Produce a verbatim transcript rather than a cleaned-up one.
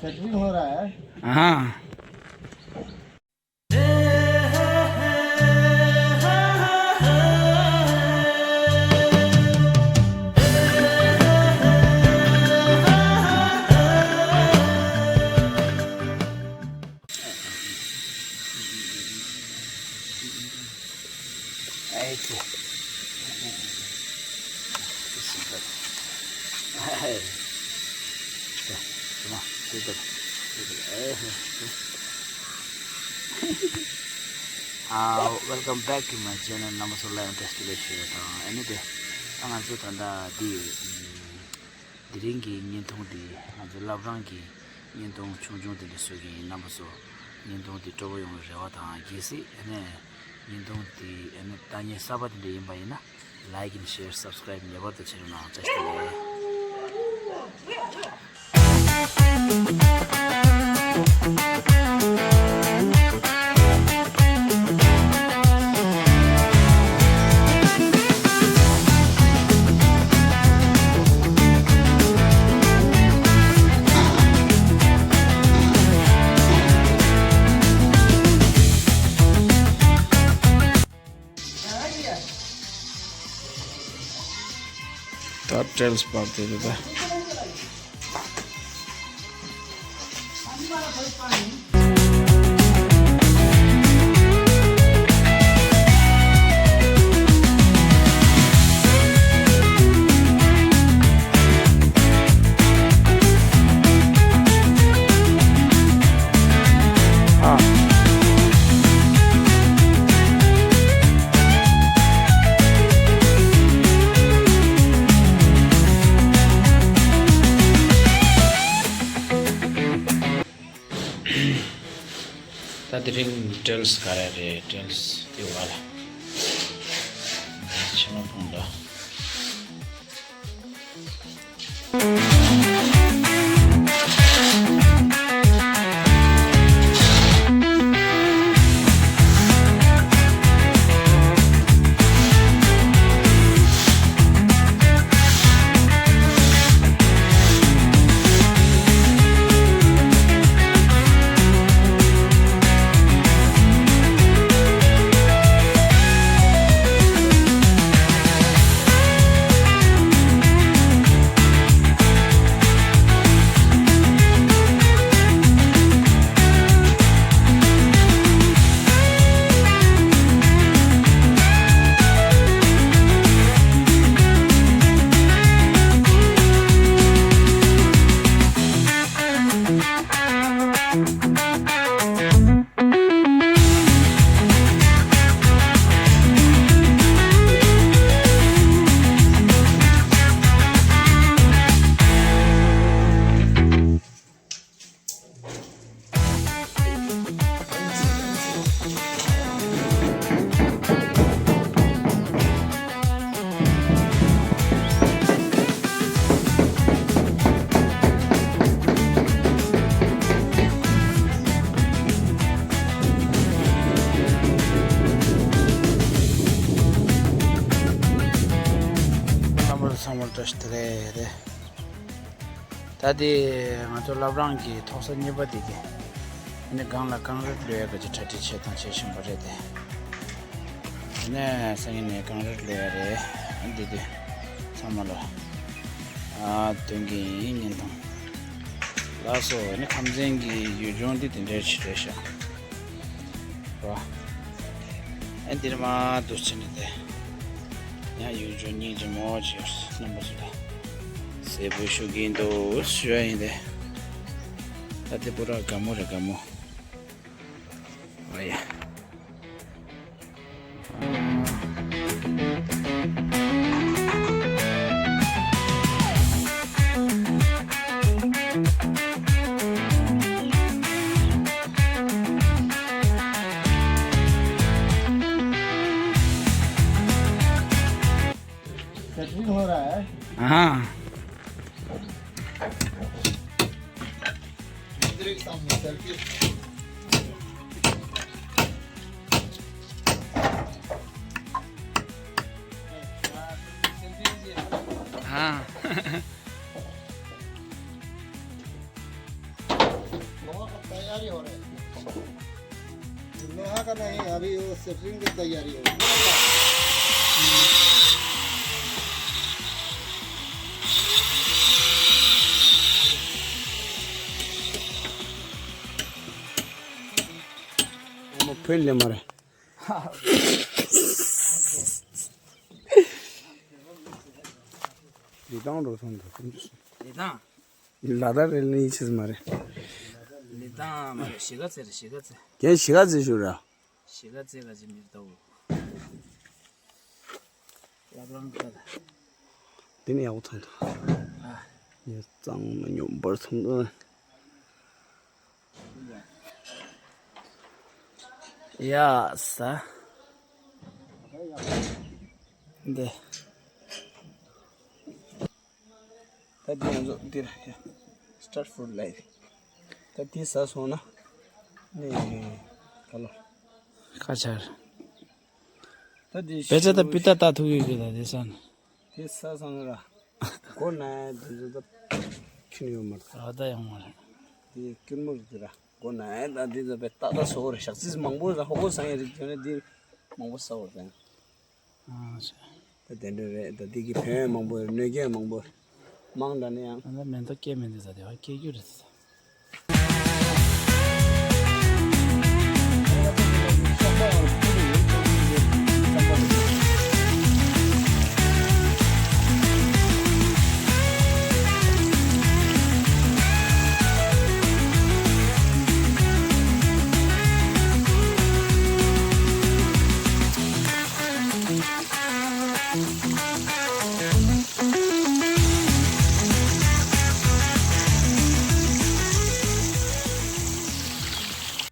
सेट भी हो रहा है। हाँ। Welcome back to my channel. རྣམ་པ་ཚོ་ལ་ཡང་བཀྲ་ཤིས་བདེ་ལེགས་ཞུ་ཡ་དང་། ཨ་ནི་དེ་ད་ང་ཚོ་ད་ལྟ་འདི་དེ་རིང་གི་བརྙན་ཐུང་འདི་ང་ཚོ་བླ་བྲང་གི་བརྙན་ཐུང་ཆུང་ཆུང་དེ་འདྲ་བཟོ་གི་ཡིན། རྣམ་པ་ཚོ་བརྙན་ཐུང་འདི་སྤྲོ་པོ་ཡོང་བའི་རེ་བ་དང་། གལ་སྲིད་ཨ་ནི་བརྙན་ཐུང་འདི་ཨ་ནི་ལྟ་མཁན་གསར་པ་དེ་འདྲ་ཡིན་པ་ཡིན་ན། Like and share, subscribe ངེས་པར་དུ་བྱེད་རོགས་གནང་། བཀྲ་ཤིས་བདེ་ལེགས། ད་ཊེལ་སི་སྤར་ཏེ་རེད་ད། ད་དེ་རིང་ཊེལ་སི་ག་རེ་རེད། ཊེལ་སི་དེ་བ་ལ་ཕྱི་མ་ཕུང་ལ། རྣམ་པ་ཚང་མར་བཀྲ་ཤིས་བདེ་ལེགས། ད་དེ་ང་ཚོ་བླ་བྲང་གི་ཐོག་ས་གཉིས་པ་དེ་གི་ཨ་ནི་སྒང་ལ་རྐང་རུལ་གློད་ཡ་གི་གྲ་སྒྲིག་བྱེད་དང་བྱེད་བཞིན་པ་རེད་དེ། ཨ་ནི་སང་ཉིན་ནས་རྐང་རུལ་གློད་ཡ་རེད། ཨ་འདི་དེ་ཚང་མ་ལ་ཨ་སྟོན་གི་ཡིན། བརྙན་ཐུང་ལགས་སོ། ཨ་ནི་ཁམས་ཚན་གྱི་ཡུལ་ལྗོངས་འདི་དེ་འདྲའི་ཆེ་རེད་ཤག་ར། ཨ་འདིར་མ་འདུག་ཕྱིན་ནས་དེ་ཡང་ཡུལ་ལྗོངས་སྙིང་རྗེ་མོ་ཆེ། རྣམ་པ་ཚོ་ལ་གཟིགས་འབུལ་ཞུ་གི་འདུག་ཞུ་ཡ་ཡིན་ཏེ། ད་དེ་པུ་ར་དགའ་མོ་རེད། དགའ་མོ། ཨ་ཡ། सेट भी हो रहा है। हाँ। हाँ। लोहा का नहीं, अभी वो सेटरिंग की तैयारी हो। ཕན་ལེ་མ་རེད། ལི་ཐང་འགྲོ་སོང་འདུག་ལི་ཐང་། ལ་དྭགས་རེད་ལེ་ཡིན་ཆེས་མ་རེད། ལི་ཐང་མ་རེད། གཞིས་ཀ་རྩེ་རེད། གཞིས་ཀ་རྩེ། རྒན་གཞིས་ཀ་རྩེ་ཞུ་ར། གཞིས་ཀ་རྩེ་ག་ཅི་མིར་ཏོ། ལབ་རང་ཁ་ལ། དེ་ནི་ཡག་པོ་ཐང་ཐང་། ཨ། ཡ་གཙང་མ་སྙོམས་པར་ཐོང་ཐང་། ཡ་ས། འདི། ད་འདི་ང་ཚོ་འདིར་ཡ། སི་ཊར་ཕུཌ་ལབ་ཡ། ད་འདི་ཟ་སོང་ན། ནི། ག་ལོ། ཁ་ཆར། ད་འདི་བེ་ཅ་ད་ཤུ་པི་ཏ་ད་ཐུག་ཡོད་གི་ད་འདི་ཟ་ན། འདི་ཟ་སོང་ན་ར། མགོ་ན་ཡ་འདི་ཚོ་ད། ཁྱོན་ཡོད་མ་རེད། ཨ་ད་ཡོང་མ་རེད། འདི་སྐྱུར་མོ་རེད་འདི་ར། མགོ་ན་ཡ་ད་འདི་ཚོ་བེ་ཏ་ད་སོ་རེད། ཞག་ཚིས་མང་པོ་ཟ། ཧོ་གོ་ཟ་ཡ་རིགས་ཡོད་ན་འདི་མང་པོ་ཟ་བར་ད་ཡང་། ཨ་ཤ། ད་དེ་འདྲ་རེད། ད་འདི་གི་ཕན་ཡོན་མང་པོ་ཡོད། གནོད་སྐྱོན་མང་པོ་ཡོད། མང་དྲགས་ནས་ཡང་། ཨ་ད་མེ་མདའ་སྐྱེ་མེད་འདི་ཟ་དེ་བ་སྐྱེ་རྒྱུ་རེད་ཟ།